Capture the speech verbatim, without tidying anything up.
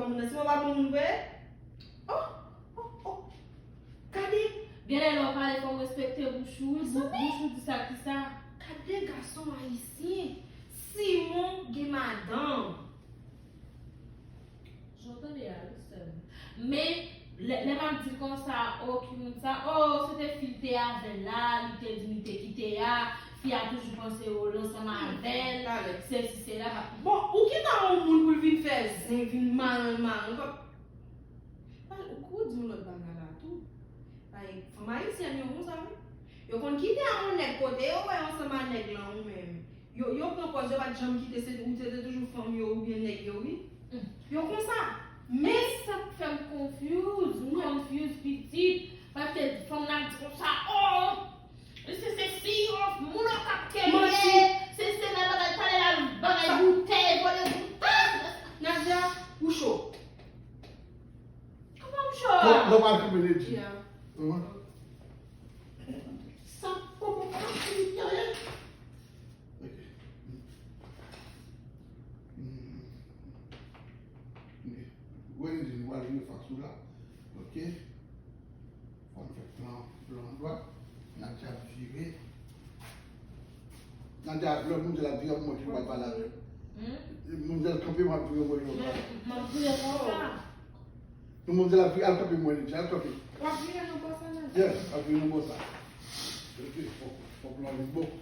Moun nan, si mwen pa bon moun vre. Oh, oh, oh. Gade. Genlè lè w pale fò w respekte bouch ou, wi. Bou- Bouch ou di sa ki sa. Gade gason ayisyen. Simon gen madanm. Jan w tande a, wi, sè m. Men, lè, lè m ap di l konsa, oh, ki moun sa, oh, se te fi l te avè l la, li te di m li te kite a, fi a toujou panse yo ansanm avè l, sesi, sela. Bon, ou gentan yon moun pou l vin fè zen, vin malann, malann, kòm, ou kou di yon lòt bagay la tou. Fanm ayisyèn yo konsa, wi. Yo konn kite a yon nèg kote yo wè yo ansanm a nèg lan ou menm. Yo, yo pran pòz, yo pa t janm kite, se, ou te, te toujou fanm yo oubyen nèg yo, wi. Yo konsa. Men sa k fè m confuse, m confuse pitit, paske fanm nan di konsa, oh, se, se si, oh, moun an k ap kenbe, se, se nan bagay, talè la, bagay boutèy, vòlè boutèy. Nadia, ou cho. Kòman m cho a? Non, non, pa kanpe, Nedji. Sa poko pa fini, tande. Ok. Wè, Nedji, nou pral vire fas ou la. Ok. Fò n fè plan, plan dwat. Nadia ap vire. Nadia, lè manzè la vire, mwen ki pral pale avè l. Manzè kanpe, m ap vire, mwen ki pral pale. M ap vire konsa. Non, manzè la vire, al kanpe, mwen, Nadia, al kanpe. W ap vire nan bò sa, Nadia? Yeah, al vire nan bò sa. Ok, fòk, fòk plan vin bon.